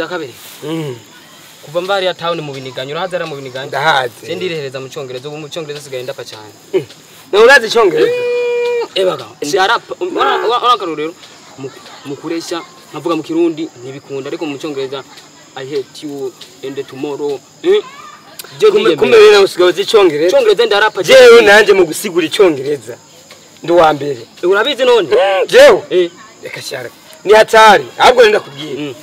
Umviriza kabiri. Kuva mbari ya town mu biniganyo urahazara mu biniganyo. Ndahaze. Je ndirehereza mu Cyongereza ubu mu Cyongereza sigaye ndapa cyane. Na urazi Cyongereza? Ebaga. Ndarapa urakarorero mukuresha nkavuga mu Kirundi ntibikunda ariko mu Cyongereza I hate you and tomorrow. Kumbe rero usigaye uzi Icyongereza? Icyongereza ndarapa. Jewe nanje mu gusigura Icyongereza ndi wa mbere. Urabizi none? Jewe? Reka cyara. Ni hatari. Ahubwo ndakubwira.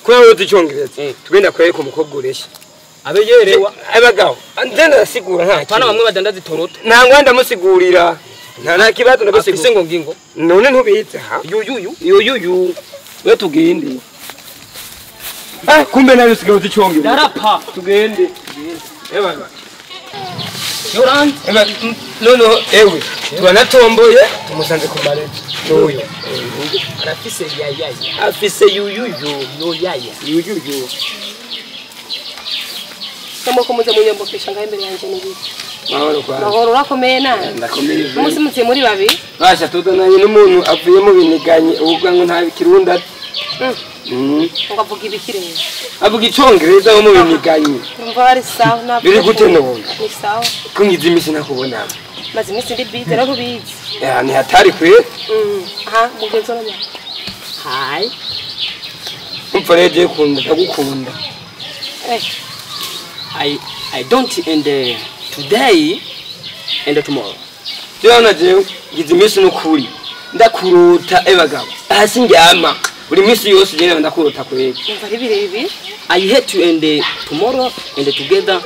Kubera uzi Icyongereza tugenda kwereka umukobwa uresha. Abeyerewa. Abagabo. Ndenda ndasigura nta. Pana bamwe badandaza itoroto. Nangwa ndamusigurira. Nta kibazo ndagusigura. Afise ngo ngingo. None ntubizi ha? Yuyuyu. Yuyuyu. We tugende. Ah, kumbe nayo usigaye uzi Icyongereza. Ndarapa. Tugende. Ebaga. Yoran. Eba no ewe. Twanatomboye tumusanze ku marete. N'uyu. Arafise yayaya. Afise yuyuyu. Yo yaya. Yuyuyu. Kama muze munyambukisha ngaho imbere yanje n'ibiki. Mahoro kwa. Mahoro urakomeye nawe. Ndakomeye. Umunsi muziye muri babiri. Basha tudonanye n'umuntu avuye mu biniganye ubwo ngo nta Kirundi. Ngo avuga ibiki rero? Avuga Icyongereza wo mu biniganye. Umva ari sawa na. Biri gute none? Ni sawa. Ko ngize imisi nakubona. Maze imisi ndi bize rero ubizi. Ni hatari kwe. Aha mugenzi wanjye. Hi. Umva rero je kunda ndagukunda. I don't and today and tomorrow. Jana jewe ngize imisi n'ukuri. Ndakurota ebagabo. Hasi ndyama. Buri minsi yose je ndakurota kweli. Umva ari birebire. I hate you and tomorrow and together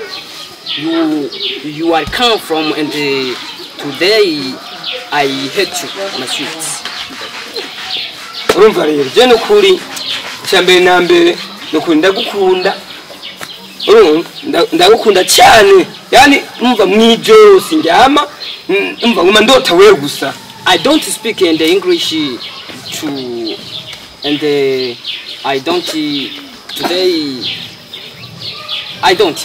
you are come from and today I hate you my sweet. Urumva rero je n'ukuri cyambere na mbere n'ukuri ndagukunda. Urumva ndagukunda cyane. Yani umva mwijoro sindyama umva nguma ndota wewe gusa. I don't speak in the English to and I don't today I don't.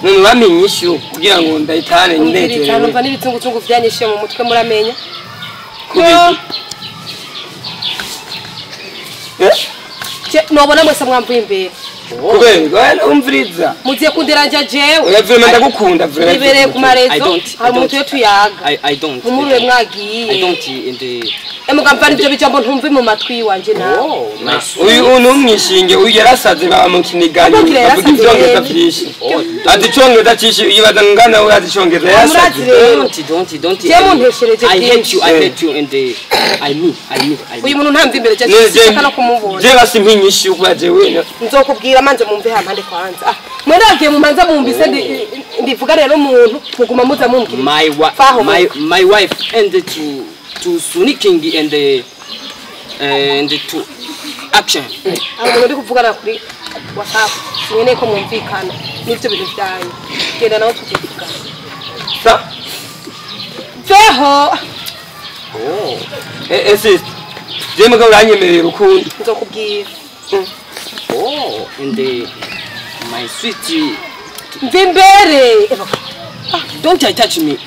None bamenye ishu kugira ngo ndayitane ndete. Numva n'ibitungutsungu vyanyishe mu mutwe muramenya. Nobona mwese mwamvuye imbere. Kubera umviriza. Muziye kunderanja jewe. Oya vraiment ndagukunda vraiment. Ibereye ku marezo. Hari umuntu yo tuyaga. I don't. Mumurure mwagiye. I don't in the Emugamba nivyo bijambo ntumvi mu matwi wanje nawe. Uyu numwishinge uyu yarasaze bamukiniganye bavuga Icyongereza byinshi. Ati Icyongereza cyinshi yibaza ngana urazi Icyongereza yarasaze. Don't. Je munteshereje I hate you I hate you and I me. Uyu muntu ntamvi imbere cyane no kumubona. Je basi mpinyishu kuba jewe. Nzokubwira manze mumve hampande kwanza. Ah, mwe nagiye mumanza mumbise ndivuga rero umuntu muguma muza mumbwira. My wife and to sneaking and to action. Abo muri kuvugana kuri WhatsApp sinene ko mumvikana n'ivyo bintu byanyu. Genda nawe tukivugana. Sa. Veho. Oh. Sis. Je mugabo uranyemerera urukundo. Nzokubwira. Oh, and my sweet Mvimbere. Don't I touch me.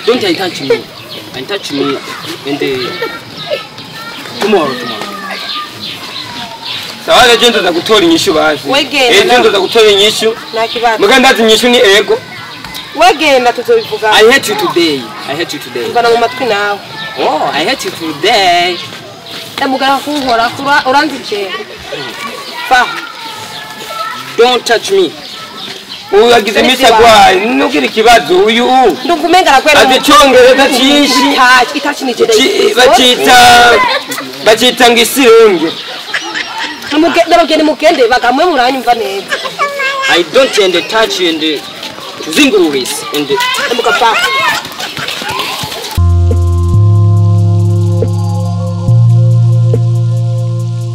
Don't I touch me. And touch me and tomorrow. Sawa je ndoza gutora inyishu bazi. Ejo ndoza gutora inyishu. Nakibazo. Muga ndazi inyishu ni ego. Wegenda tuzobivuga. I hate you today. Mvana mu matwi nawe. Oh, I hate you today. Emugara kunkora uranzi je. Fa. Don't touch me. Uyagize imisi agwaye nugira ikibazo uyu ndumva umenga arakwera azi Icyongereza cyinshi itachi nije bacita ngo isirenge n'abageni mugende bagamwe muranyumva neza. I don't and touch and to zingururis and mugapfa.